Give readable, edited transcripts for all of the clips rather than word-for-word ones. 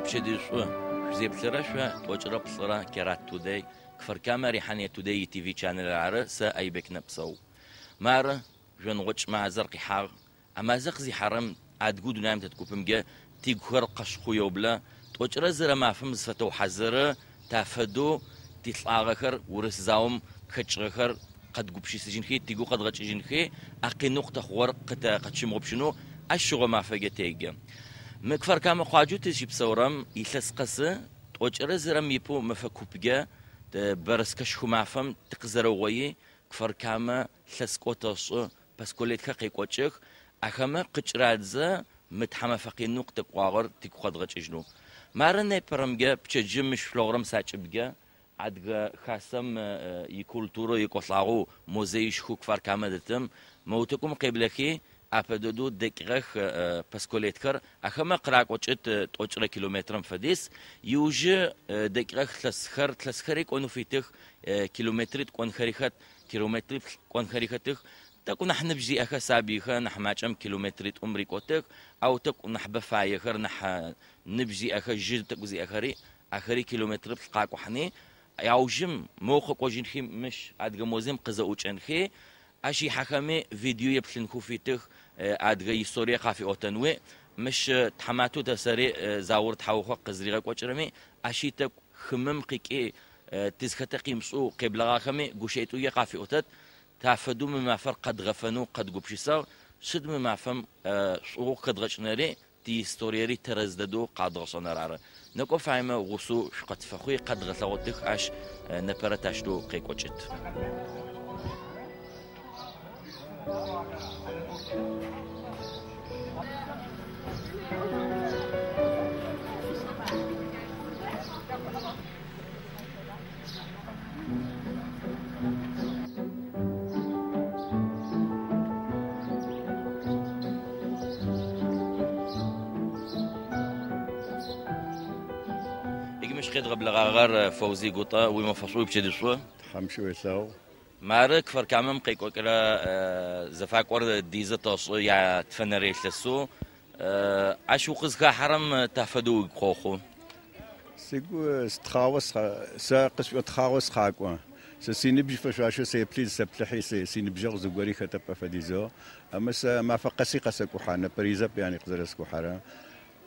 Шъуипчэдыжь шӏу! Шъузеплъырэ шъо тӏокӏырэ плӏырэ Керат Тудей, Кфар-Камэ Рихьание Тудей и ТВ чанел ары, сэ Айбек Нэпсэу. Мары, жъоныгъокӏ мазэр къихьагъ. А мазэ къызихьэрэм адыгэу дунаим тет купымкӏэ тигухэр къэшъхъу еублэ. Тӏокӏырэ зырэ мафэм зыфэтэухьазыры, тафэдэу тилӏагъэхэр, урыс заом хэкӏыгъэхэр къэдгупшысыжьынхи, тигу къэдгъэкӏыжьынхи, а къинэу къытэхъугъэр къытщымыгъупшэнэу ащ шъыгъо мафэкӏэ теджэ. Мы Кфар-Камэ къуаджэу тызщыпсэурэм илъэс къэсы тӏокӏырэ зырэм ипэу мэфэ купкӏэ бэрэскэшхо мафэм тыкъызэрэугъои, Кфар-Камэ лъэскӏо тэшӏы, пасколетхэр къекӏокӏых, ахэмэ къыкӏырадзэ мы тхьамэфэ къинэу къытэкӏугъагъэр тигу къэдгъэкӏыжьынэу. Мары непэрэмкӏэ пчэдыжьым мыщ шъулъэгъурэм сакӏыбкӏэ Адыгэ Хасэм икультурэ екӏолӏагъэу музеишхоу Кфар-Камэ дэтым мы утыкум къеблэхи, апэ дэдэу дэкӏыгъэх пасколетхэр. Ахэмэ къыракӏокӏыт тӏокӏырэ километрэм фэдиз. Иужы дэкӏыгъэх лъэсхэр, лъэсхэри кӏонэу фитых, километритӏу кӏонхэри хэт, километриплӏ кӏонхэри хэтых. Тӏэкӏу нахь ныбжь зиӏэхэ сабыйхэр нахь макӏэм километритӏум рикӏотых, ау тӏэкӏу нахьыбэ фаехэр, нахь ныбжь зиӏэхэ, жьы тӏэкӏу зиӏэхэри Ахэри километриплӏ къакӏухьани, аужым моу къэкӏожьынхи, мыщ Адыгэ музеим къызэӏукӏэнхи, ащ ихьэхэми видео еплъынхэу фитых, адыгэ историе къафиӏотэнуи. Мыщ тхьаматэу тэсэри Заур Тхьаухъо къызригъэкӏокӏырэми, ащи тӏэкӏу хымым къикӏи, тызхэтэ къимышӏэу къеблэгъахэми гущыӏитӏукӏэ къафиӏотэт. Тафэдэу мы мафэр къэдгъэфэнэу къэдгупшысагъ. Сыд мы мафэм шӏугъэу къыхэдгъэкӏынэри, Тиисториери тэрэз дэдэу къадгъэшӏэныр ары. Нэкӏо фаемэ гъусэу шъукъытфэхъуи къэдгъэлъэгъотых ащ непэрэ тащтэу къекӏокӏыт. Иджы мыщ къедгъэблэгъагъэр Фэузи Гутӏэ, уимэфэ шӏу, уипчэдыжь шӏу. Тхьэм шъуелъэгъу. Мары Кфар-Камэм къекӏокӏырэ зэфакӏор дизэ тэшӏы ятфэнэрэ илъэсэу. Ащ укъызхахьэрэм тафэдэу угу къохъу. Сыгу стхъагъо сэ къысшӏотхъагъэу сыкъакӏо. Сэ синыбжь фэшъуашэу сеплъи, зысэплъыхьи, синыбджэгъу зыгори хэтэп афэдизэу. Амэ сэ мафэ къэси къэсэкӏухьэ, нэпэризэп яни къызэрэскӏухьэрэ.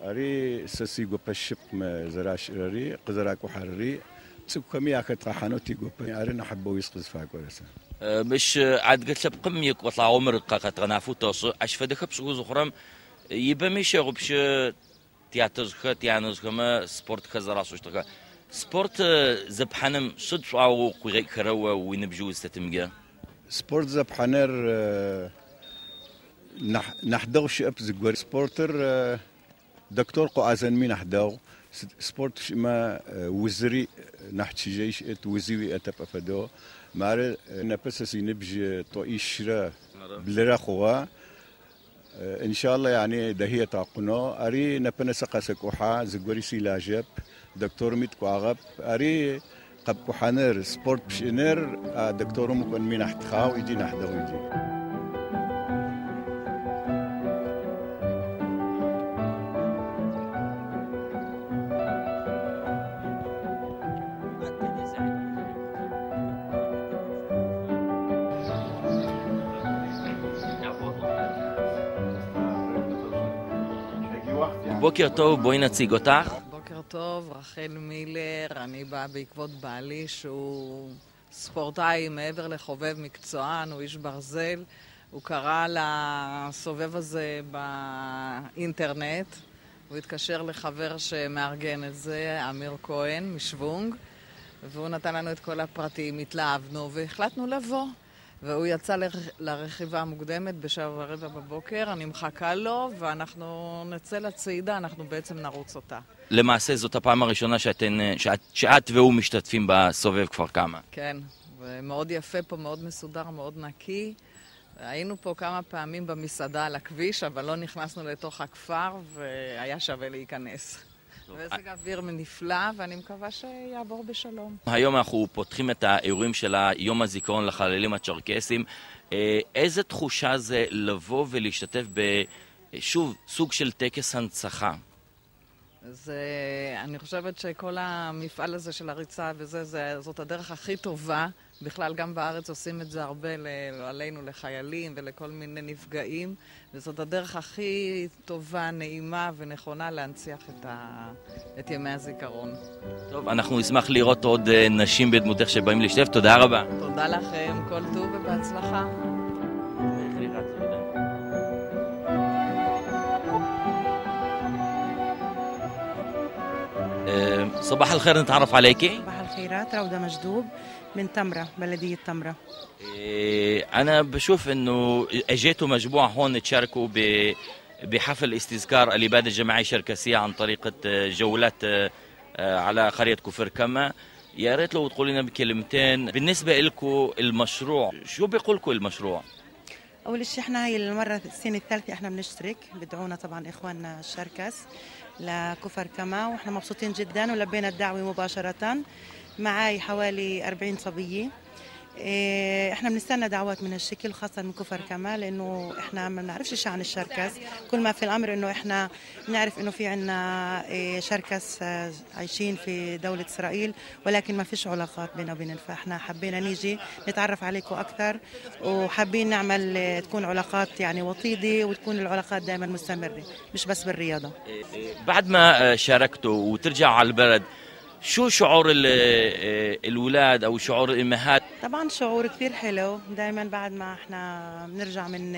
Ари сэ сигопэ шъыпкъ мы зэрашӏырэри, къызэракӏухьэрэри, цӏыкӏухэми ахэдгъэхьанэу тигопэ. Ары нахьыбэуи сыкъызфакӏорэр сэ. Мыщ адыгэ лъэпкъым екӏолӏагъэу мыр къэдгъэнафэу тэшӏы. Ащ фэдэхэр пшӏыхэу зыхъурэм ибэми щэгъупшэ тятэжъхэр, тянэжъхэмэ спортхэр зэрашӏыщтыгъэхэр. Спорт зепхьаным сыд шӏуагъэу къуигъэкӏхэрэ о уиныбжьэу узтетымкӏэ? Спорт зепхьаныр нахь нахь дэгъу щыӏэп зыгор. Спортыр доктор къоӏазэнми нахь дэгъу. Спорт пшӏымэ узыри нахь чыжьэ щыӏэт, узи уиӏэтэп афэдэу. Мары непэ сэ синыбжь тӏоӏищрэ блырэ хъугъэ. Иншалла яни дахи етакъунэу. Ари непэ нэсэ къэсэкӏухьэ, зыгори силажьэп, докторыми тыкӏуагъэп. Ари къэпкӏухьаныр, спорт пшӏыныр а докторым укӏонми нахь тхъагъу иджи нахь дэгъу иджи. בוקר טוב, בואי נציג אותך. בוקר טוב, רחל מילר, אני באה בעקבות בעלי שהוא ספורטאי מעבר לחובב מקצוען, הוא איש ברזל. הוא קרא לסובב הזה באינטרנט, הוא התקשר לחבר שמארגן את זה, אמיר כהן משוונג, והוא נתן לנו את כל הפרטים, התלהבנו והחלטנו לבוא. והוא יצא לרכיבה המוקדמת ב7:15 בבוקר, אני מחכה לו ואנחנו נצא לצעידה, אנחנו בעצם נרוץ אותה. למעשה זאת הפעם הראשונה שאת והוא משתתפים בסובב כפר כמא. כן, ומאוד יפה פה, מאוד מסודר, מאוד נקי. היינו פה כמה פעמים במסעדה על הכביש, אבל לא נכנסנו לתוך הכפר והיה שווה להיכנס. מזג אוויר נפלא, ואני מקווה שיעבור בשלום. היום אנחנו פותחים את האירועים של יום הזיכרון לחללים הצ'רקסים. איזה תחושה זה לבוא ולהשתתף בשוב סוג של טקס הנצחה? זה, אני חושבת שכל המפעל הזה של הריצה וזה, זאת הדרך הכי טובה. בכלל, גם בארץ עושים את זה הרבה, לא עלינו, לחיילים ולכל מיני נפגעים, וזאת הדרך הכי טובה, נעימה ונכונה להנציח את ימי הזיכרון. טוב, אנחנו נשמח לראות עוד נשים בדמותך שבאים להשתתף. תודה רבה. תודה לכם, כל טוב ובהצלחה. صباح الخير، نتعرف عليكي. صباح الخيرات، روضة مجدوب من تمرة، بلدية تمرة. أنا بشوف إنه أجيتوا مجموعة هون تشاركوا بحفل استذكار الإبادة الجماعية الشركسية عن طريقة جولات على قرية كفر كما. يا ريت لو تقولي لنا بكلمتين بالنسبة لكم المشروع، شو بيقول لكم المشروع؟ أول شيء إحنا هاي المرة السنة الثالثة إحنا بنشترك، بدعونا طبعا إخواننا الشركس لكفر كما، وإحنا مبسوطين جدا ولبينا الدعوة مباشرة. معاي حوالي 40 صبية. احنا بنستنى دعوات من هالشكل، خاصة من كفر كما، لانه احنا ما بنعرفش شيء عن الشركس. كل ما في الامر انه احنا بنعرف انه في عنا شركس عايشين في دولة اسرائيل، ولكن ما فيش علاقات بيننا وبينهم. فاحنا حبينا نيجي نتعرف عليكم اكثر، وحابين نعمل تكون علاقات يعني وطيدة، وتكون العلاقات دائما مستمرة، مش بس بالرياضة. بعد ما شاركتوا وترجعوا على البلد، شو شعور الأولاد أو شعور الأمهات؟ طبعا شعور كثير حلو. دائما بعد ما احنا بنرجع من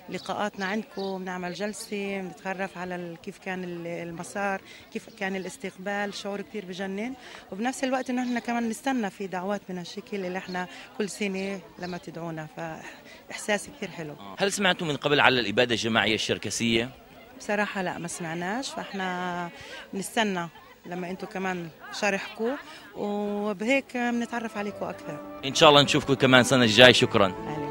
لقاءاتنا عندكم بنعمل جلسة، بنتعرف على كيف كان المسار، كيف كان الاستقبال، شعور كثير بجنن. وبنفس الوقت انه احنا كمان نستنى في دعوات من هالشكل اللي احنا كل سنة لما تدعونا، فإحساس كثير حلو. هل سمعتوا من قبل على الإبادة الجماعية الشركسية؟ بصراحة لا، ما سمعناش، فاحنا بنستنى لما انتم كمان شارحكم، وبهيك بنتعرف عليكم اكثر. ان شاء الله نشوفكم كمان السنه الجاي. شكرا. شكرا.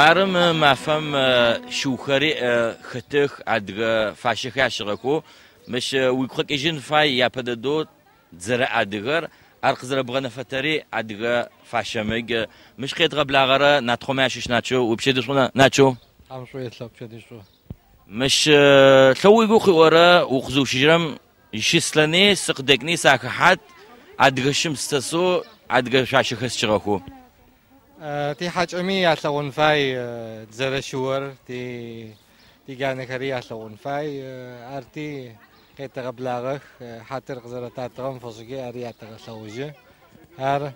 Марым мафэм шыухэри хэтых адыгэ фащэхэр ящыгъэхэу мыщ уигу къэкӏыжын фай япэ дэдэу зэрэ адыгэр, ар къызэрэбгъэнэфэтэри адыгэ фащэмыг. Мыщ къедгъэблагъэрэ натхъомэ ящыщ начо, упщэдышӏу начо. Мыщ лъэу уигу къыӏорэ укъызыущыжьырэм щыслъэни сыкъыдэкӏни сахэхьат адыгэ шым сысэсэу адыгэ шъуашэхэр сщыгъэхэу. Ти хьакӏэми ялъэгъун фай зэрэщыор, ти ганэхэри ялъэгъун фай. Ар ти къетэгъэблагъэх, хьатыр къызэрэтатыгъэм фэшӏыги ар ятэгъэлъэгъужьы. Ар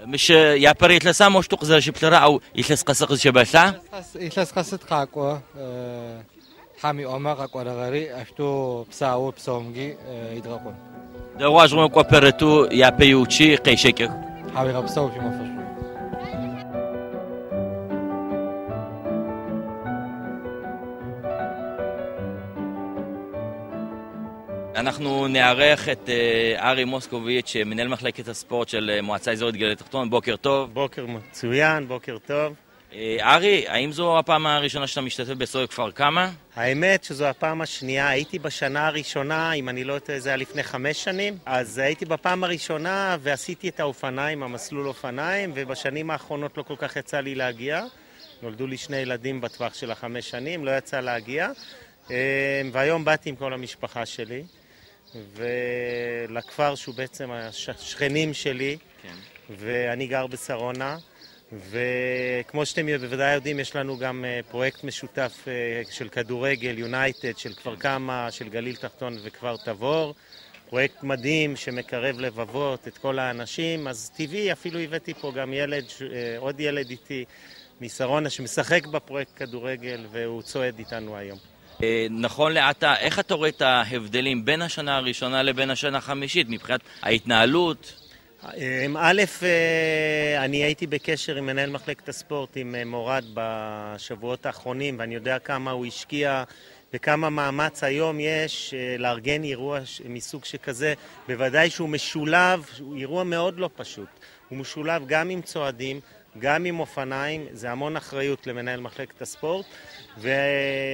Мыщ япэрэ илъэса моущтэу къызэрэщыплъэрэ ау илъэс къэсы къызщэбэлъа? Илъэс къэсы тыкъакӏо, Тхьэм иӏомэ къэкӏорэгъэри аштэу псаоу псэумги идгъэкъун. Дэгъуажъыгъо кӏо пэрытэу япэ иучи къещэкӏых. Хьауигъэпсэу шъуимэфэшӏу. אנחנו נארח את ארי מוסקוביץ', מנהל מחלקת הספורט של מועצה אזורית גליל תחתון. בוקר טוב. בוקר מצוין, בוקר טוב. ארי, האם זו הפעם הראשונה שאתה משתתף בסובב כפר כמא? האמת שזו הפעם השנייה. הייתי בשנה הראשונה, אם אני לא טועה, זה היה לפני 5 שנים. אז הייתי בפעם הראשונה ועשיתי את האופניים, המסלול אופניים, ובשנים האחרונות לא כל כך יצא לי להגיע. נולדו לי 2 ילדים בטווח של 5 שנים, לא יצא להגיע. והיום באתי עם כל המשפחה שלי, ולכפר שהוא בעצם השכנים שלי, כן. ואני גר בשרונה, וכמו שאתם בוודאי יודעים, יש לנו גם פרויקט משותף של כדורגל, יונייטד, של כפר כמא, של גליל תחתון וכפר תבור. פרויקט מדהים שמקרב לבבות את כל האנשים, אז טבעי, אפילו הבאתי פה גם ילד, עוד ילד איתי משרונה שמשחק בפרויקט כדורגל והוא צועד איתנו היום. נכון לעתה, איך אתה רואה את ההבדלים בין השנה הראשונה לבין השנה החמישית מבחינת ההתנהלות? א', אני הייתי בקשר עם מנהל מחלקת הספורט, עם מורד בשבועות האחרונים, ואני יודע כמה הוא השקיע וכמה מאמץ היום יש לארגן אירוע מסוג שכזה, בוודאי שהוא משולב, הוא אירוע מאוד לא פשוט. הוא משולב גם עם צועדים, גם עם אופניים, זה המון אחריות למנהל מחלקת הספורט,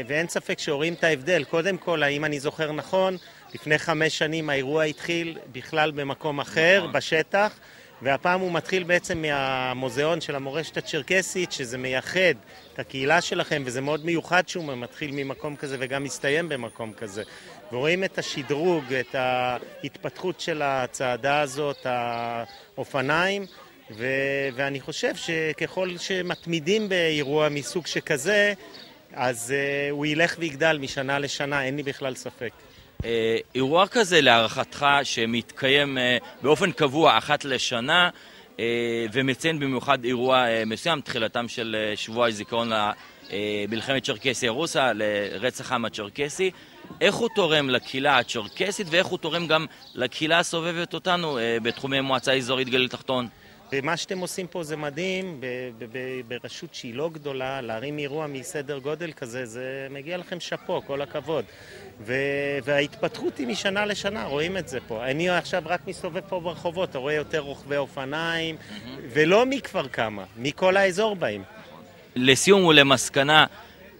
ואין ספק שרואים את ההבדל. קודם כל, האם אני זוכר נכון, לפני 5 שנים האירוע התחיל בכלל במקום אחר, בשטח, והפעם הוא מתחיל בעצם מהמוזיאון של המורשת הצ'רקסית, שזה מייחד את הקהילה שלכם, וזה מאוד מיוחד שהוא מתחיל ממקום כזה וגם מסתיים במקום כזה. ורואים את השדרוג, את ההתפתחות של הצעדה הזאת, האופניים, ואני חושב שככל שמתמידים באירוע מסוג שכזה, אז הוא ילך ויגדל משנה לשנה, אין לי בכלל ספק. אירוע כזה להערכתך שמתקיים באופן קבוע אחת לשנה ומציין במיוחד אירוע מסוים, תחילתם של שבוע הזיכרון למלחמת צ'רקסיה רוסה, לרצח העם הצ'רקסי, איך הוא תורם לקהילה הצ'רקסית ואיך הוא תורם גם לקהילה הסובבת אותנו בתחומי מועצה אזורית גליל תחתון? ומה שאתם עושים פה זה מדהים, ברשות שהיא לא גדולה, להרים אירוע מסדר גודל כזה, זה מגיע לכם שאפו, כל הכבוד. וההתפתחות היא משנה לשנה, רואים את זה פה. אני עכשיו רק מסתובב פה ברחובות, אתה רואה יותר רוכבי אופניים, ולא מכפר קמא, מכל האזור באים. לסיום ולמסקנה,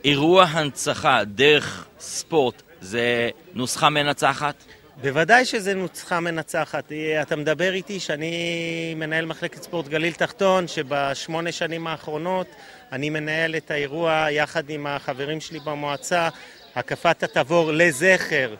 אירוע הנצחה דרך ספורט זה נוסחה מנצחת? בוודאי שזה נוסחה מנצחת. אתה מדבר איתי שאני מנהל מחלקת ספורט גליל תחתון, שב8 שנים האחרונות אני מנהל את האירוע יחד עם החברים שלי במועצה, הקפת התבור לזכר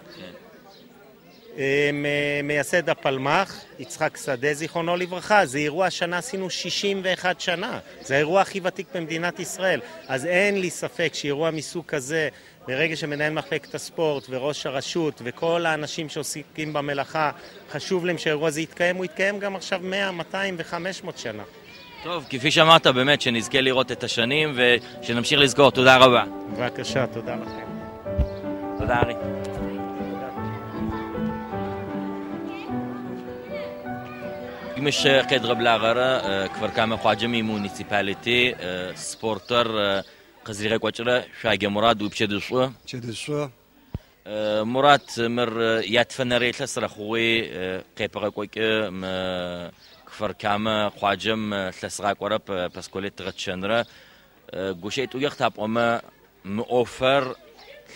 מייסד הפלמ"ח, יצחק שדה זיכרונו לברכה. זה אירוע, השנה עשינו 61 שנה, זה האירוע הכי ותיק במדינת ישראל. אז אין לי ספק שאירוע מסוג כזה, ברגע שמנהל מחלקת הספורט וראש הרשות וכל האנשים שעוסקים במלאכה, חשוב להם שהאירוע הזה יתקיים, הוא יתקיים גם עכשיו 100, 200 ו-500 שנה. טוב, כפי שאמרת, באמת שנזכה לראות את השנים ושנמשיך לזכור. תודה רבה. בבקשה, תודה לכם. תודה, ארי. Мыщ къедгъэблагъэрэ Кфар-Камэ къуаджэм имуниципалити спортыр къызригъэкӏокӏырэ Шъуаге Мурат уипчэдышӏу. Пчэдышӏу. Мурат, мыр ятфэнэрэ илъэс рэхъугъи къепэгъэкӏокӏы мы Кфар-Камэ къуаджэм лъэсгъакӏорэп Пасколет тыгъэтщэнрэ. Гущыӏитӏугэ къытапӏомэ мы ӏофэр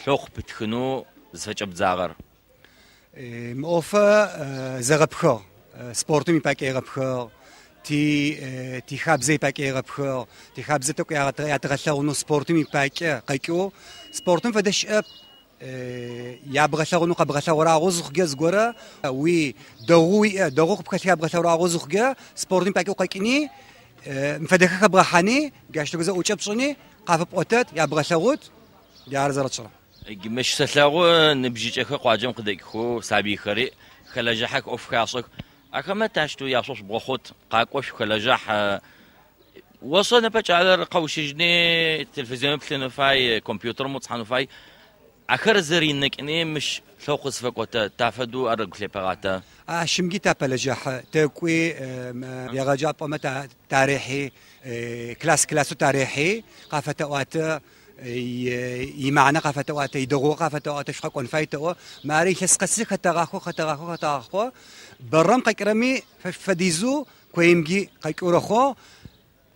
лъохъу пытхынэу зыфэкӏэбдзагъэр. Мы ӏофэ зэгъэпхыгъ. Спортым ипакӏэ егъэпхыгъ, ти хабзэ ипакӏэ егъэпхыгъ, ти хабзэ тӏэкӏу ятыгъэлъэгъунэу спортым ипакӏэ къэкӏэу. Спортым фэдэ щыӏэп, ябгъэлъэгъунэу къэбгъэлъэгъурагъэу зыхъугъэ зыгорэ, уи дэгъу уиӏэ, дэгъу къыпхэлъ ябгъэлъэгъурагъэу зыхъугъэ, спортым ипакӏэ укъэкӏыни, мыфэдэхэ хэбгъэхьани, джащ тӏэкӏу зэӏукӏэ пшӏыни, къафэпӏотэт, ябгъэлъэгъут, джары зэрэтшӏырэ. Мыщ сэлъэгъу ныбжьыкӏэхэр къуаджэм къыдэкӏхэу сабыйхэри хэлэжьыхьэх, ӏоф хашӏэх. Ахэмэ тащтэу яшӏошъ бгъэхъут, къакӏошъу хэлэжьахь. Ошӏэ непэ кӏалэр къэущыжьыни, телевизионым плъынэу фай, компьютерым уцхьанэу фай. Ахэр зэринэкӏыни мыщ лъэу къызфэкӏотэ, тафэдэу ар ыгу лъепэгъатэ. Ащымгьи тапэлэжьахьы, тэкӏуи егъэджапӏэмэ тарихьи, класс классэу тарихьи, къафэтэӏуатэ, имаӏнэ къафэтэӏуатэ, идэгъугъэ къафэтэӏуатэ, шъукъэкӏон фай тэӏо. Мары илъэс къэсы хэтэгъахъо, хэтэгъахъо, хэтэгъахъо. Бэрэм къэкӏырэми фэдизэу коимги къэкӏурэхъо.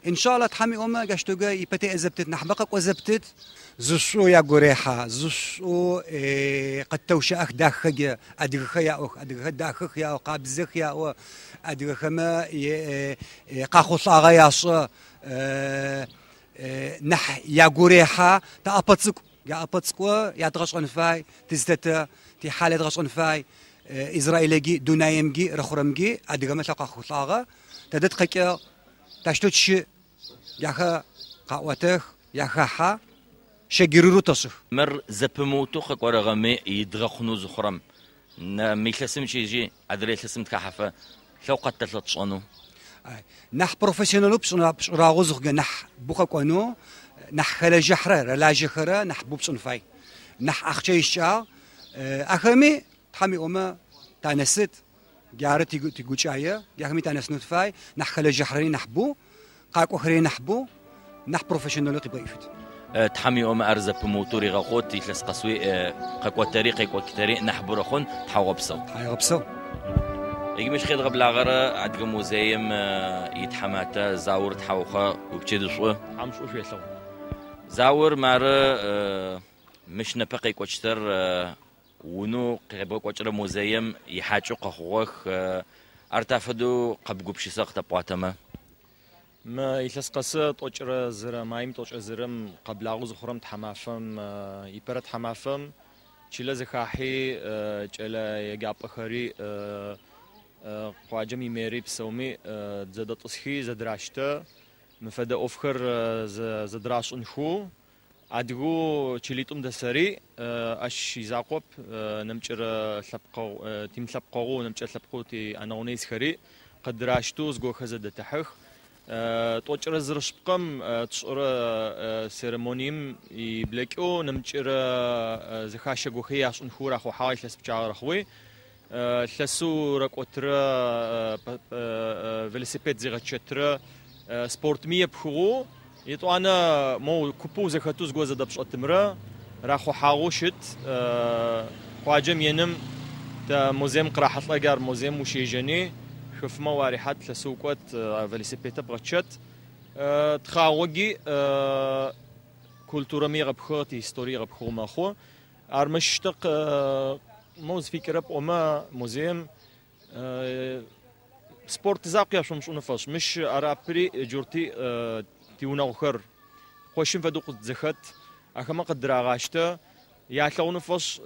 Иншалла Тхьэм иӏомэ джащтугэ ипэтэ зэптыт, нахьыбэ къэкӏо зэптыт. Зышӏу ягурехьа, зышӏу къэттэущыӏэх дахэкӏэ, адыгэхэ яӏох, адыгэхэ дахэх яӏо, къабзэх яӏо, адыгэхэмэ къахъулӏагъэ яшӏэ, нахь ягурехьа, тэ ӏэпэ цӏыкӏу, яӏэпэ цӏыкӏу ядгъэшӏэн фай, тызтэтэ, тихьал ядгъэшӏэн фай, Израилегьи, дунаемги, рэхъурэмги адыгэмэ лъэу къахъулӏагъэ. Тэдэ тыкъэкӏыгъ, тащтэу тщыӏ, яхэ къаӏуатэх, яхахьа, щэгирырэу тэшӏых. Мыр зэпымыутэу къэкӏорэгъэми идгъэхъунэу зыхъурэм. Мы илъэсым икӏыжьи, адрэ илъэсым тхахьэфэ лъэу къэттэлъэ тшӏэнэу. Нахь профессионалэу пшӏырагъэу зыхъугъэ нахь бу къэкӏонэу, нахь хэлэжьыхьрэ, рэлажьэхэрэ нахь бу пшӏын фай. Нахь ахъчэ ищыкӏагъ. Ахэми Тхьэм иӏомэ танэсыт, джары тигукӏае, ахэми танэсынэу тыфай, нахь хэлэжьыхьрэри нахь бу, къакӏохэри нахь бу, нахь профессионалэу къибгъэӏишъут. Тхьэм иӏомэ ар зэпымыутэу ригъэхъут, илъэс къэсуи къэкӏотэри къекӏокӏытэри нахьыбэу рэхъун, тхьаугъэпсэу. Тхьауегъэпсэу. Иджы мыщ къедгъэблагъэрэ Адыгэ музеим итхьаматэ Заур Тхьаухъэ уипчэдышӏу. Тхьэм шӏу шъуелъэгъу. Заур мары мыщ непэ къекӏокӏытэр унэу къебгъэкӏокӏырэ музеим ихьакӏэу къэхъугъэх. Ар тафэдэу къэбгупшысэ къытэпӏуатэмэ. Мы илъэс къэсы тӏокӏырэ зырэ маим тӏокӏырэ зырэм къэблагъэу зыхъурэм тхьамафэм ипэрэ тхьамафэм чылэ зэхахьи кӏэлэ еджапӏэхэри къуаджэм имэри псэуми зэдэтӏысхи зэдыращтэ мы фэдэ ӏофхэр зэдырашӏынхэу адыгэу чылитӏум дэсэри ащ изакъоп нэмыкӏырэ лъэпкъэгъу тимылъэпкъэгъу нэмыкӏырэ лъэпкъэу тиӏэнэгъунэ исхэри къыдыращтэу зыгорэхэр зэдэтэхьых. Тӏокӏырэ зырэ шъыпкъэм тшӏырэ церемонием иблэкӏэу нэмыкӏырэ зэхащэгохэри яшӏынхэу рахъухьагъ илъэс пчъагъэрэ хъуи. Лъэсэу рэкӏотырэ велосипед зигъэчэтырэ спортми епхыгъэу, етӏуанэ моу купэу зэхэтэу зыгорэ зэдэпшӏэтымрэ рахъухьагъэу щыт. Къуаджэм еным тэ музеим къырахьылӏэ ар музеим ущежьэни, шъофмэ уарихьат, лъэсэу укӏот, велосипедэ бгъэчэт. Тхъагъоги культурэми егъэпхыгъ, тиисторие егъэпхыгъэу мэхъу. Ар мыщ моу зыфикӏырэ пӏомэ музеим спорт закъу яшъумышӏыным фэшӏ. Мыщ арапри джурти тиунэгъухэр къощым фэдэу къызэхэт, ахэмэ къыдырагъащтэ. Ялъэгъуным фэшӏ,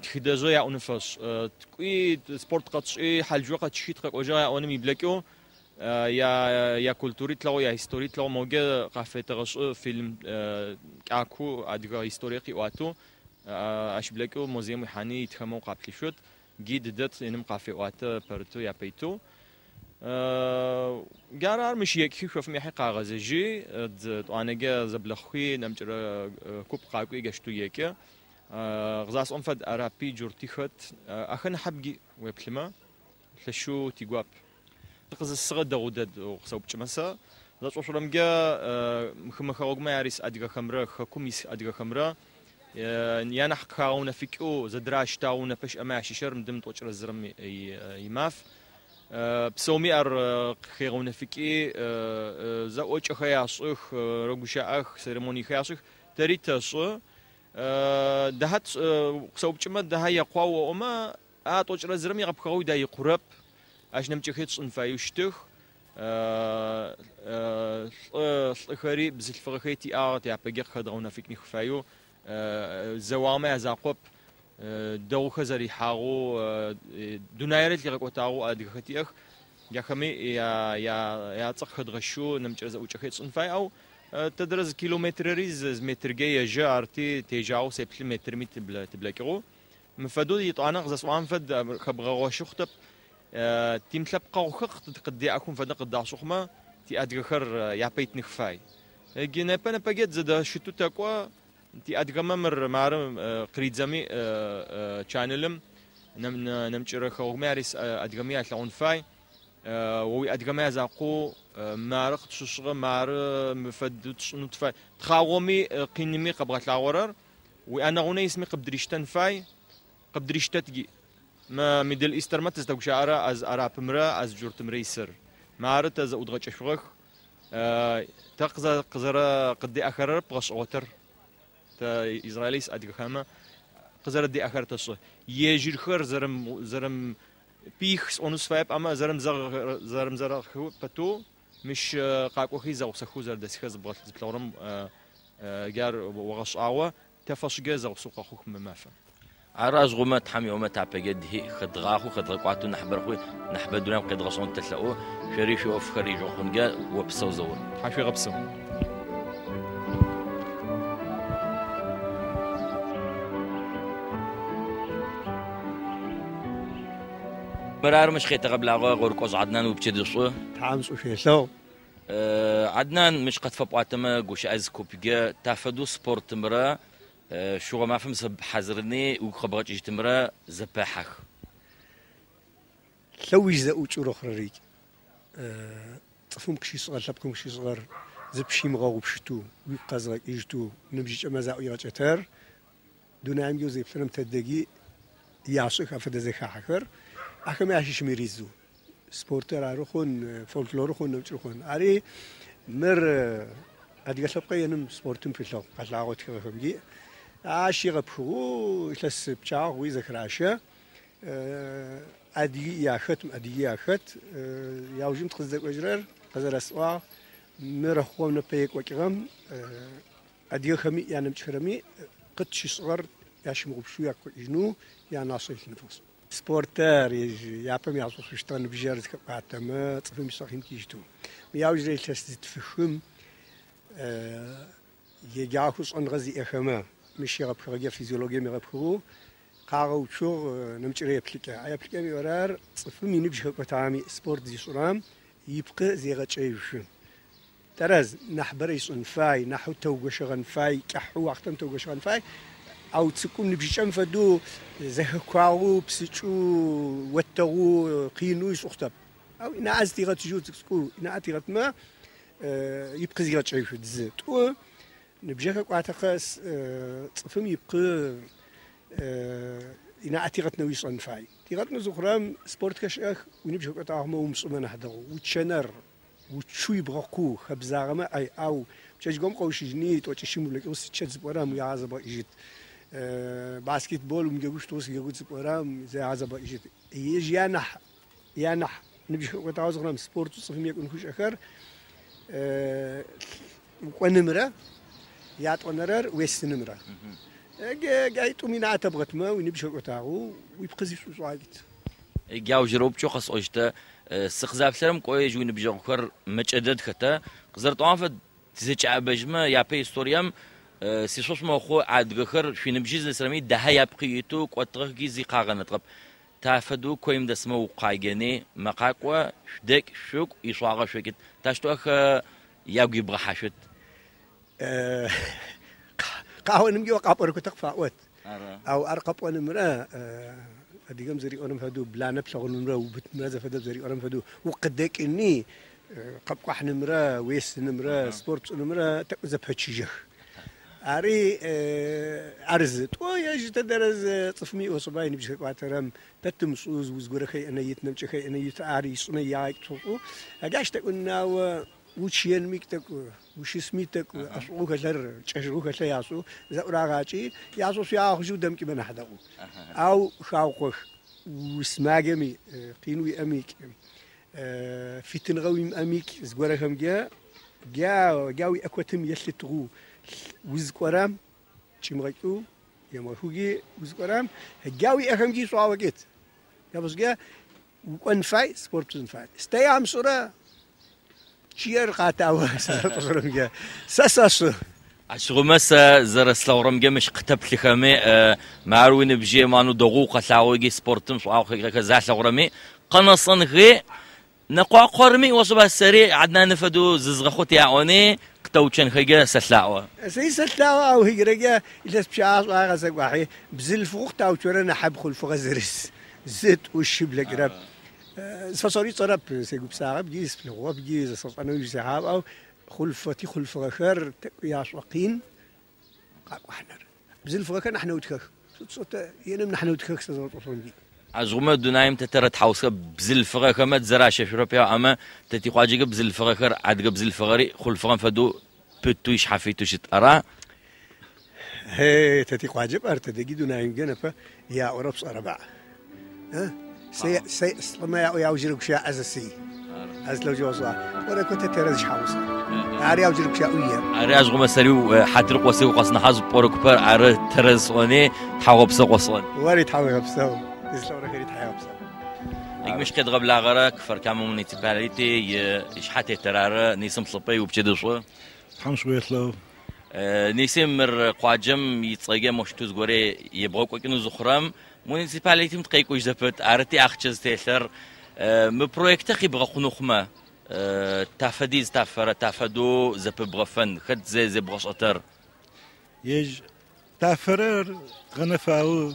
тхыдэжъэ яӏоным фэшӏ. Ткӏуи спорт къэтшӏи, хьалыжъо къэтшхи тыкъэкӏожьыгъ яӏоным иблэкӏэу якультури тлъэгъу, яистории тлъэгъу могэ къафетэгъэшӏы фильм кӏаку адыгэ историе къиӏуатэу ащ блэкӏэу музеим уихьани итхэмэ укъаплъышъут. Гид дэт иным къафеӏуатэ пэрытэу япэйтэу. Джары ар мыщ екӏхи шъофым ехьи къагъэзэжьи, тӏуанэкӏэ зэблэхъухи нэмыкӏырэ куп къакӏуи джащтэу екӏы. Къызасӏом фэд арапи джурти хэт. Ахэр нахьыбги уеплъымэ лъэшэу тигуап. Къызысыгъэ дэгъу дэд къысэупчӏымэ сэ. Зэшӏошъурэмкӏэ хымэ хэгъэгумэ ярис адыгэхэмрэ хэкум ис адыгэхэмрэ янахь къыхагъэунэфыкӏэу зэдыращтагъэу непэ щыӏэмэ ящыщэр мыдым тӏокӏырэ зырэм имаф. Псэуми ар къыхегъэунэфыкӏи зэӏокӏэхэр яшӏых, рэгущыӏэх, церемониехэр яшӏых, тэри тэшӏы. Дахьат къысэупчӏымэ дахьа екъуау оӏомэ, а тӏокӏырэ зырэм егъэпхыгъэу да икъурэп. Ащ нэмыкӏэхэр тшӏын фаеу щытых. Лӏыхэри бзылъфыгъэхэри тиӏагъ, тяпэкӏэ къыхэдгъэунэфыкӏных фаеу. Зэуагъэмэ язакъоп, дэгъухэр зэрихьагъэу, дунаерэ лъигъэкӏотагъэу адыгэхэр тиӏэх. Яхэми яцӏэ къыхэдгъэщэу нэмыкӏырэ зэӏукӏэхэр тшӏын фай, ау тэдрэ зы километрэри зы метркӏэ ежьэ, арти тежьагъэу сеплъы метрми тыблэкӏыгъэу. Мы фэдэу етӏуанэ къызэсӏуагъэм фэд хэбгъэгъощы хъутэп. Тимылъэпкъэгъухэр къыддеӏэхэм фэдэ къыддашӏы хъумэ, тиадыгэхэр япэ итных фай. Иджы непэ непэкӏэ тызэдэщытэу тэкӏо, тиадыгэмэ мыр мары къыридзэми чанелым нэмыкӏырэ хэгъэгумэ ярис адыгэмэ ялъэгъун фай. О уиадыгэмэ язакъоу мары къытщышӏыгъэ, мары мы фэдэу тшӏынэу тыфай. Тхъагъоми къиными къэбгъэлъагъорэр уиӏэнэгъунэ исми къыбдыриштэн фай, къыбдыриштэт Мы Мидл Истермэ тызтэгущыӏэрэ аз арапымрэ аз джуртымрэ исыр. Мары тэ зэӏудгъэкӏэшъугъэх. Тэ къызэрэ къыддеӏэхэрэр бгъэшӏэгъотыр. Тэ Израиль ис адыгэхэмэ къызэрэддеӏэхэр тэшӏы. Ежьырхэр зэрэм зэрэм пих сӏонэу сыфаеп, амэ зэрэмзэрэгъэхэу пэтэу мыщ къакӏохи зэгъусэхэу зэрэдэсхэр зыплъэгъурэм джар огъэшӏагъо, тэфэшӏыкӏэ зэгъусэу къэхъух мы мафэм. Ар ажъгъумэ Тхьэм иӏомэ тапэкӏэ дхи хэдгъахъоу, хэдгъэкӏуатэу нахьыбэрэ хъуи, нахьыбэ дунаим къедгъэшӏэнэу тэлъэӏу. Шъори шъуиӏофхэр ижъугъэхъункӏэ опсэу Заур. Тхьашъуегъэпсэу. Мыр мыщ къетэгъэблагъэ Гъорыкӏожъ Аднан упчэдышӏу. Тхьэм шӏу шъуелъэгъу. Аднан мыщ къэтфэпӏуатэмэ гущыӏэ зы купкӏэ тафэдэу спортымрэ шъугъо мафэм зыфэбхьазырыни угу къэбгъэкӏыжьытымрэ зэпэхьэх. Лъэуж зэӏукӏэу рыхъурэрикӏ. Цӏыфым къыщышӏыгъэр, лъэпкъым къыщышӏыгъэр. Зыпщимыгъэгъупшытэу, уигу къэзыгъэкӏыжьытэу ныбжьыкӏэмэ заӏуигъэкӏэтэр дунаимгьэ узеплъырэм тэдэгьи яшӏых афэдэ зэхахьэхэр. Ахэмэ ащыщ мыри зэу. Спортыр ары хъун, фольклоры хъун, нэмыкӏыр хъун. Ари мыр адыгэ лъэпкъэ еным спортым пылъыгъ, къэлъагъо тхыгъэхэмгьи. Ащ егъэпхыгъэу илъэс пчъагъэ хъуи зэхыращэ. Адыги яхэт, мыадыги яхэт. Яужым тыкъыздэкӏожьырэр къызэрэсӏуагъ, мыр хъугъэм непэ екӏокӏыгъэм адыгэхэми янэмыкӏхэрэми къытщышӏыгъэр ящымыгъупшэу ягу къэкӏыжьынэу янашъэ илъын фэшӏ. Спортыр ежь япэм яшӏошъущтыгъэ ныбжьэр зыхэкӏуатэмэ цӏыфым ишъэ къимыкӏыжьытэу. Мы яужырэ илъэс зытфыхым еджагъэхэу шӏэныгъэ зиӏэхэмэ мыщ егъэпхыгъэкӏэ физиологием егъэпхыгъэу къагъэуцугъ нэмыкӏырэ еплъыкӏэ. А еплъыкӏэм иӏорэр цӏыфым иныбжь хэкӏотагъэми спорт зишӏырэм ипкъы зегъэкӏэжьы. Тэрэз, нахьыбэрэ ишӏын фай, нахьэу тэугощэгъэн фай, кӏыхьэу уахътэм тэугощэгъэн фай. Ау цӏыкӏум ныбжьыкӏэм фэдэу зэхэкуагъэу, псыкӏэу, отэгъу къинэу ишӏы хъутэп. Ау ынаӏэ зытигъэтыжьэу цӏыкӏу-цӏыкӏоу ынаӏэ тигъэтмэ, ипкъы зигъэкӏэжьы зы. Тӏу, ныбжьэ хэкӏуатэ къэс цӏыфым ипкъы ынаӏэ тигъэтынэу ишӏэн фай. Тигъэтынэу зыхъурэм спортхэр щыӏэх, уиныбжь хэкӏотагъэмэ умышӏымэ нахь дэгъу. Учэнэр, уцу ибгъэкъу хэбзагъэмэ ай ау пчэдыжьыгом къэущыжьыни тӏокӏищым ублэкӏыгъэу сычэт зыпӏорэм уягъэзэбгъэкӏыжьыт. Баскетбол умыджэгущтэу сыджэгут зыпӏорэм зягъэзэбгъэкӏыжьыт. Ежь янахь янахь ныбжь хэкӏотагъэ зыхъурэм спортэу цӏыфым екӏунхэу щыӏэхэр укӏонымрэ ятӏонэрэр уесынымрэ. Джаитӏум ынаӏэ тэбгъэтмэ уиныбжь хэкӏотагъэу уипкъы зишӏушӏуакӏыт. Джаужырэ упчӏэу къэсӏощтэ. Сыкъызаплъэрэм кӏо ежь уиныбджэгъухэр мэкӏэ дэд хэтэ. Къызэрытӏуагъэм фэд тызэкӏэӏэбэжьмэ япэ историем сишӏошъ мэхъу адыгэхэр шъуиныбжьи зынэсырэми дахэ япкъы итэу кӏотыгъэх ыкӏи зи къагъэнэтыгъэп. Тафэдэу коим дэсмэ укъаджэни, мэкъакӏо, шъудэкӏ, шъукӏу, ишӏуагъэ шъокӏыт. Тащтэу ахэ ягу ибгъэхьашъут? Къаӏонымкӏэ о къапӏорэ къыпфаӏот. Ау ар къэпӏонымрэ адыгэм зэриӏорэм фэдэу бланэ плъэгъунымрэ убытымрэ зэфэдэп зэриӏорэм фэдэу укъыдэкӏыни къэпкӏуахьынымрэ уесынымрэ спорт пшӏынымрэ тӏэкӏу зэпэчыжьэх. Ари ар зы. Тӏо ежь тэдэрэз цӏыфми иӏошӏыба иныбжь хэкӏуатэрэм тэ тымышӏэу уз горэ иӏэнэ ит, нэмыкӏэ иӏэнэ ит, ар ишӏымэ иягъэкӏ Джащ тӏэкӏу науэ учыенми тӏэкӏу, ущысми тӏэкӏу, ӏэшӏугъэу хэлъэр, кӏэжьыгъэу хэлъэр яшӏэу зэӏурагъакӏи, яшӏошъу ягъэхъужьэу дэмыкӏымэ нахь дэгъу. Ау хаукъох, усымаджэми, къин уиӏэми, фитыныгъэ уимыӏэми зыгорэхэмкӏэ джа джа уиӏэкотым елъытыгъэу узыкӏорэм кӏимыгъэкӏэу емыгъэхыуги узыкӏорэм джа уиӏэхэмкӏи шӏуагъэ кӏыт. Ябышӏкӏэ укӏон фай, спорт пшӏын фай. Сыда ямышӏырэ чъыер къатао сызэрэшӏошӏырэмкӏэ. Сэ сэшӏы. Ащыгъумэ сэ зэрэслъэгъурэмкӏэ мыщ къытэплъыхэми, мары уиныбжьи ману дэгъоу укъэлъагъо ыкӏи спортым шӏуагъэу хэкӏыгъэхэр залъэгъурэми, къэнэсэнхи, нэкъуакъорми ошӏэба сэри Аднан фэдэу зызгъэхъут яӏони, къытэуцонхэкӏэ сэлъаӏо. Сэри сэлъаӏо, ау хигрэкӏэ илъэс пчъагъэ шӏуагъэ къэсэкӏуахьи, бзылъфыгъэу къытауцорэ нахьыб хъулъфыгъэ зырыз, зы тӏу щы блэкӏырэп. Зыфэсӏори сшӏэрэп, сегупсагъэп, джы сыплъэгъугъэп, джы зэсгъэшӏэнэу сихьагъэп, ау хъулъфыгъэ ти хъулъфыгъэхэр тӏэкӏу яшӏокъин къакӏухьаныр. Бзылъфыгъэхэр нахь нэутхэх. Сыд еным нахь нэутхэх сэ зэрэшӏошӏырэмкӏи. Ажъгъумэ дунаим тэ тэрэтхьаусхэ бзылъфыгъэхэмэ зэращэшъурэп яӏэмэ, тэ тикъуаджэкӏэ бзылъфыгъэхэр адыгэ бзылъфыгъэри хъулъфыгъэм фэдэу пытэу ишъхьафитэу щыт. Ара? Хе, тэ тикъуаджэп ар тэдэгий дунаимкӏэ непэ яӏорэ пшӏэрэба. Сэ сэ лӏымэ яӏо яужырэ гущыӏэ зэсый. Азлэужьыгъэшӏа. Пӏорэ котэ тэрэз шхьаусэ. Ар яужырэ гущыӏэ уие. Ари ажъгъумэ сэри хьатыр къосэу къэснахьажъ пӏорэ купэр ары тэрэз сӏони, тхьагъопсэу къосӏон. Ори тхьауегъэпсэу. Тызлъэгъурэхэри тхьауегъэпсэу. Мыщ къедгъэблагъэрэ Кфар-Камэ муниципалити ишъхьэтетыр ары Нисым лӏыпӏэ иупчӏэ дышӏу. Тхьэм шӏуелъэгъу. Нисым мыр къуаджэм ицӏэкӏэ мощтэу зыгоре ебгъэкӏокӏынэу зыхъурэм муниципалитым тыкъекӏужь зэпыт, арыти ахъчэ зытелъыр мы проектэ къибгъэхъунэу хъумэ тафэдиз тафэрэ тафэдэу зэпыбгъэфэн, хэт зебгъэшӏэтэр? Ежь тафэрэр гъэнэфагъэу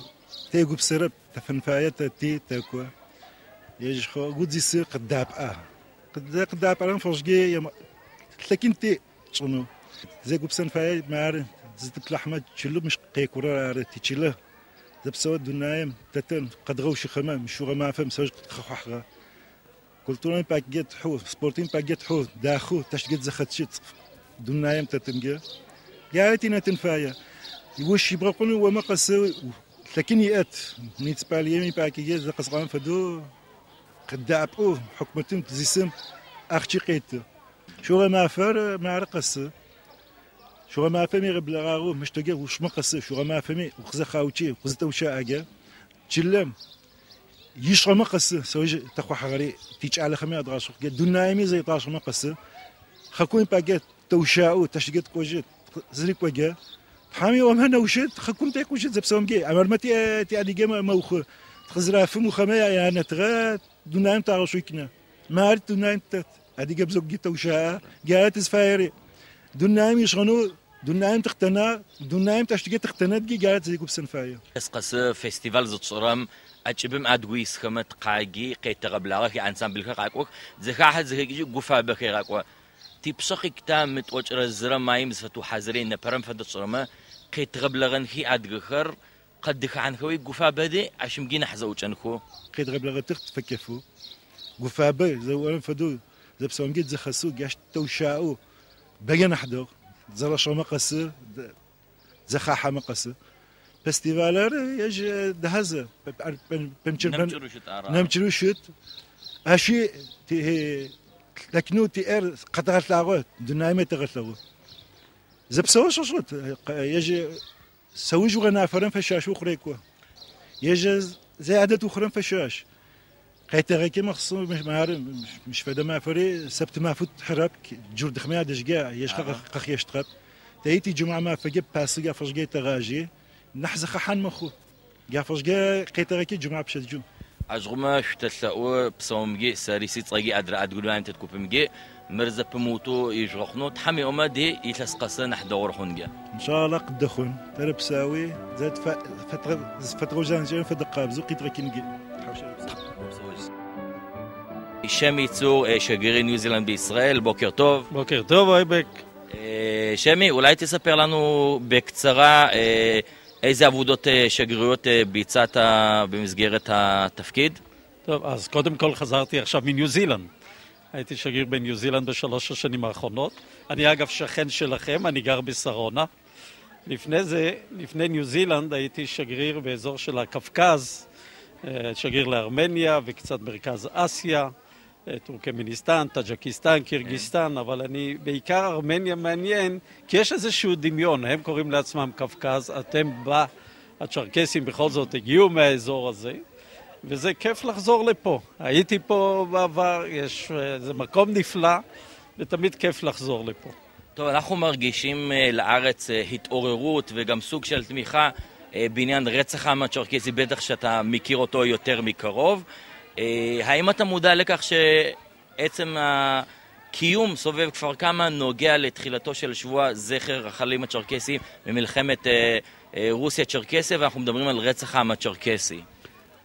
тегупсэрэп, тафэн фае тэ ти тэкӏо. Ежь гудзисы къыдапӏа. Къыдапӏэрэм фэшӏги лъэкӏын ти. тшӏынэу. Зегупсэн фае мары зытыплъахьмэ чылэу мыщ къекӏурэр ары тичылэ. Зэпсэу дунаим тэтэн къэдгъэущыхэмэ мыщугъэ мафэм сэжь къытхэхъухьагъэ. Культурэм пакӏэ тхьу, спортым пакӏэ тхьу, дахэу тэщтгэ зэхэтщыт дунаим тэтынгэ. Джары тинэтын фае. Ущ ибгъэкъун омэ къэсы лъэкӏын иӏэт. Муниципалием ипакӏэ зэкъэсгъэм фэдэу къыдапӏу хьыкумэтым тызисым ахъчи къеты. Шугъэ мафэр мары къэсы. Шугъэ мафэми гъэблэгъагъэу мыщтэгэ ушмэ къэсы. Шугъэ мафэми укъызэхаучи, укъызэтеущаӏэгэ. Чылэм ишӏэмэ къэсы. Сэужь тэхъухьагъэри тикӏалэхэми адгъашӏыхъугэ. Дунаими зэритӏашӏэмэ къэсы. Хэкум ипакӏэ тэущаӏэу тэщтгэ ткӏожьы зырикӏогэ. Тхьэм иӏомэ нэущыт, хэкум текӏужьыт зэпсэумгэ. Амэрмэ ти адыгэмэ мэухы. Тыкъызэрафым ухэмэ янэтыгъэ дунаим тагъэшӏуикӏынэ. Мары дунаим тэт. Адыгэ бзэгугьи тэущаӏэ. Джары тызфаери. Дунаим ишӏэнэу дунаим тыхътэнэ, дунаим тэщтгэ тыхътэнэтги джары тызегупсэн фае. Къэсы фестиваль зытшӏырэм ӏэкӏыбым адыгэу исхэмэ тыкъаги къетэгъэблагъэх, ансамблхэр къакӏох, зэхахьэ зэхэкӏыжьи гуфабэ хегъакӏо. Типшъэ къикта мы 31 маим зыфэтыухьазыри непэрэм фэдэ тшӏырэмэ къетгъэблэгъэнхи адыгэхэр къэдыхахьанхэуи гуфабэди ащымги нахь зэӏукӏэнхэу. Къедгъэблэгъэтых тфэкӏэфэу. Гуфабэ зэуӏэрэм фэдэу зэпсэумгэ дзэхэсэу джащ тэущаӏэу бэгэ нахь дэгъу. Зэрэшӏэмэ къэсы, зэхахьэмэ къэсы. Фестивалыр ежь дахэзы нэмыкӏырэу щыт. Ащи лъэкӏынэу тиӏэр къэтэгъэлъагъо, дунаим етэгъэлъэгъу. Зэпсэу шӏышӏыт, ежь сэуж угъэнафэрэм фэщащэу хъурекӏо. Ежь зэадэт ухъурэм фэщащ. Къетэгъэкӏи мыхъсу мары мыщ фэдэ мафэри сэпт мафэу тхьырэп, джурдыхъми адэжьгэ ежь къэхъещтыгъэп. Тэйти джумӏэ мафэгэ пасы гафэжьгэ етэгъажьи, нахь зэхэхьан мэхъу. Гафэжьгэ къетэгъэкӏи джумӏэ пщэдджу. Ажгъумэ шъутэлъэӏу псэумги сэри сицӏэги адрэ адыгэ дунаим тет купымги мыр зэпымыутэу ижъугъэхъунэу Тхьэм иӏомэ ди илъэс къэсы нахь дэгъур хъунгэ. Иншалла къыдэхъун. Тэрэ псауи зэт фэтгъэужанкӏэм фэдэ къабзэу къитгъэкӏынги. שמי צור, שגריר ניו זילנד בישראל, בוקר טוב. בוקר טוב, אייבק. שמי, אולי תספר לנו בקצרה איזה עבודות שגרירויות ביצעת במסגרת התפקיד? טוב, אז קודם כל חזרתי עכשיו מניו זילנד. הייתי שגריר בניו זילנד ב-3 השנים האחרונות. אני אגב שכן שלכם, אני גר בשרונה. לפני זה, לפני ניו זילנד, הייתי שגריר באזור של הקווקז, שגריר לארמניה וקצת מרכז אסיה, טורקמניסטן, טאג'קיסטן, קירגיסטן, אבל אני, בעיקר ארמניה מעניין, כי יש איזשהו דמיון, הם קוראים לעצמם קווקז, אתם הצ'רקסים בכל זאת הגיעו מהאזור הזה, וזה כיף לחזור לפה. הייתי פה בעבר, זה מקום נפלא, ותמיד כיף לחזור לפה. טוב, אנחנו מרגישים לארץ התעוררות וגם סוג של תמיכה בעניין רצח העם הצ'רקסי, בטח שאתה מכיר אותו יותר מקרוב. האם אתה מודע לכך שעצם הקיום סובב כפר כמא נוגע לתחילתו של שבוע זכר החללים הצ'רקסיים במלחמת רוסיה-צ'רקסיה, ואנחנו מדברים על רצח העם הצ'רקסי?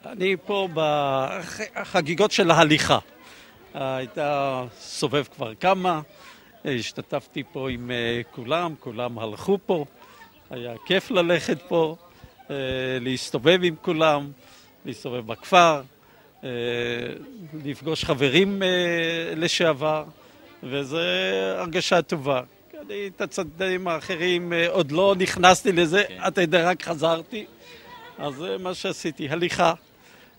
אני פה בחגיגות של ההליכה. הייתה סובב כפר כמא, השתתפתי פה עם כולם, כולם הלכו פה, היה כיף ללכת פה, להסתובב עם כולם, להסתובב בכפר, לפגוש חברים לשעבר, וזו הרגשה טובה. אני את הצדדים האחרים עוד לא נכנסתי לזה, אתה יודע, רק חזרתי, אז זה מה שעשיתי, הליכה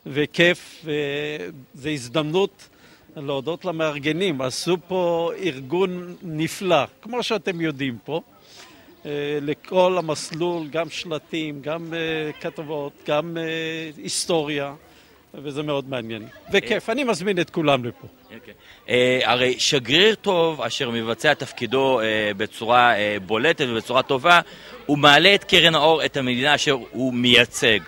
וכיף, וזו הזדמנות להודות למארגנים, עשו פה ארגון נפלא, כמו שאתם יודעים פה, לכל המסלול, גם שלטים, גם כתבות, גם היסטוריה, וזה מאוד מעניין. וכיף, אני מזמין את כולם לפה. הרי שגריר טוב, אשר מבצע תפקידו בצורה בולטת ובצורה טובה, הוא מעלה את קרן האור, את המדינה אשר הוא מייצג.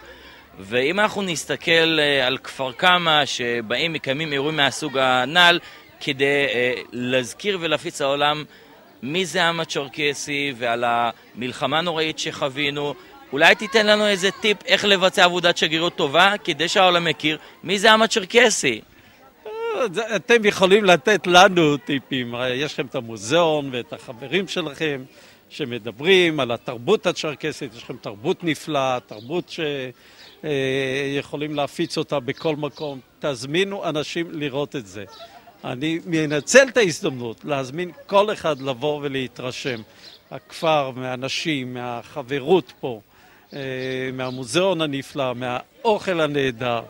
ואם אנחנו נסתכל על כפר כמא, שבאים מקיימים אירועים מהסוג הנ"ל, כדי להזכיר ולהפיץ לעולם מי זה העם הצ'רקסי ועל המלחמה הנוראית שחווינו, אולי תיתן לנו איזה טיפ איך לבצע עבודת שגרירות טובה, כדי שהעולם יכיר מי זה העם הצ'רקסי. אתם יכולים לתת לנו טיפים, יש לכם את המוזיאון ואת החברים שלכם שמדברים על התרבות הצ'רקסית, יש לכם תרבות נפלאה, תרבות שיכולים להפיץ אותה בכל מקום, תזמינו אנשים לראות את זה. אני מנצל את ההזדמנות להזמין כל אחד לבוא ולהתרשם. הכפר, מהאנשים, מהחברות פה, מהמוזיאון הנפלא, מהאוכל הנהדר,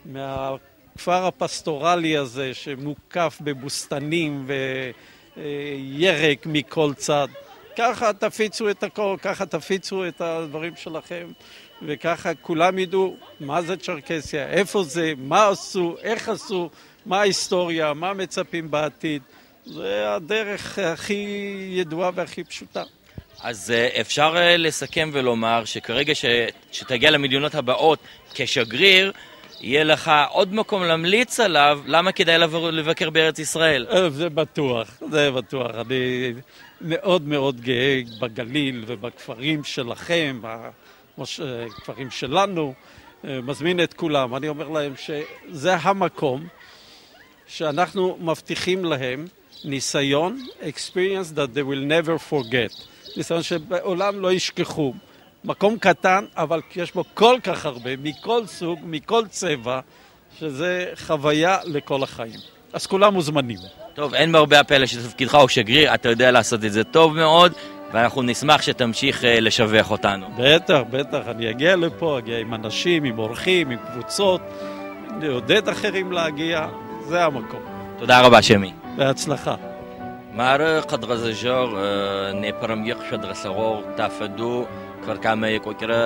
מהכפר הפסטורלי הזה שמוקף בבוסתנים וירק מכל צד. ככה תפיצו את הכל, ככה תפיצו את הדברים שלכם, וככה כולם ידעו מה זה צ'רקסיה, איפה זה, מה עשו, איך עשו, מה ההיסטוריה, מה מצפים בעתיד. זה הדרך הכי ידועה והכי פשוטה. אז אפשר לסכם ולומר שכרגע שתגיע למדינות הבאות כשגריר, יהיה לך עוד מקום להמליץ עליו, למה כדאי לבקר בארץ ישראל? זה בטוח, זה בטוח. אני מאוד מאוד גאה בגליל ובכפרים שלכם, בכפרים שלנו, מזמין את כולם. אני אומר להם שזה המקום שאנחנו מבטיחים להם ניסיון, experience that they will never forget. ניסיון שבעולם לא ישכחו. מקום קטן, אבל יש בו כל כך הרבה, מכל סוג, מכל צבע, שזה חוויה לכל החיים. אז כולם מוזמנים. טוב, אין בהרבה הפלא שתפקידך הוא שגריר, אתה יודע לעשות את זה טוב מאוד, ואנחנו נשמח שתמשיך לשבח אותנו. בטח, בטח, אני אגיע לפה, אגיע עם אנשים, עם אורחים, עם קבוצות, נעודד אחרים להגיע, זה המקום. תודה רבה, שמי. בהצלחה. Мары къэдгъэзэжьыгъ непэрэмкӏэ къышъодгъэлъэгъугъ тафэдэу Кфар-Камэ екӏокӏырэ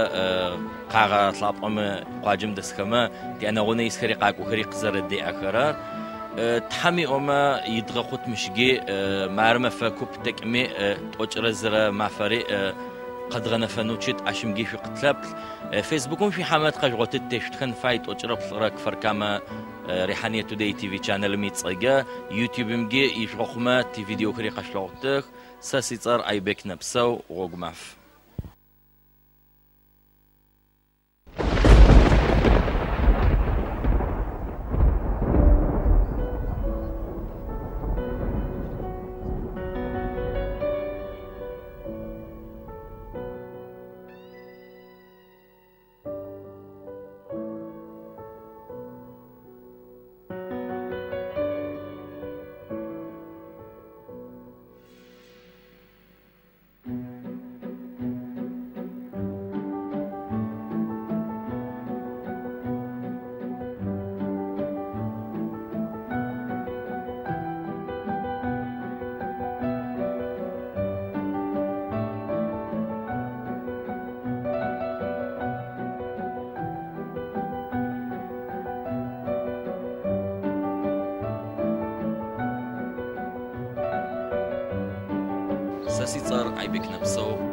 къагъэлъапӏэмэ къуаджэм дэсхэмэ тиӏэнэгъунэ исхэри къакӏохэри къызэрэдеӏэхэрэр. Тхьэм иӏомэ идгъэхъут мыщги мары мэфэ куп тэкӏми 31 мафэри къэдгъэнэфэнэу щыт ащымги шъукъытлъэплъ. Фейсбукым шъуихьамэ тыкъэжъугъотыт тешъутхэн фай 13 Кфар-Камэ Рихьания Today TV чанелым ицӏэкӏэ, Ютубымги ишъугъэхъумэ тивидеохэри къэшъулъэгъутых. Сэ сицӏэр Айбек Нэпсэу, гъогу маф. Сэ сицӏэр Айбек Нэпсэу.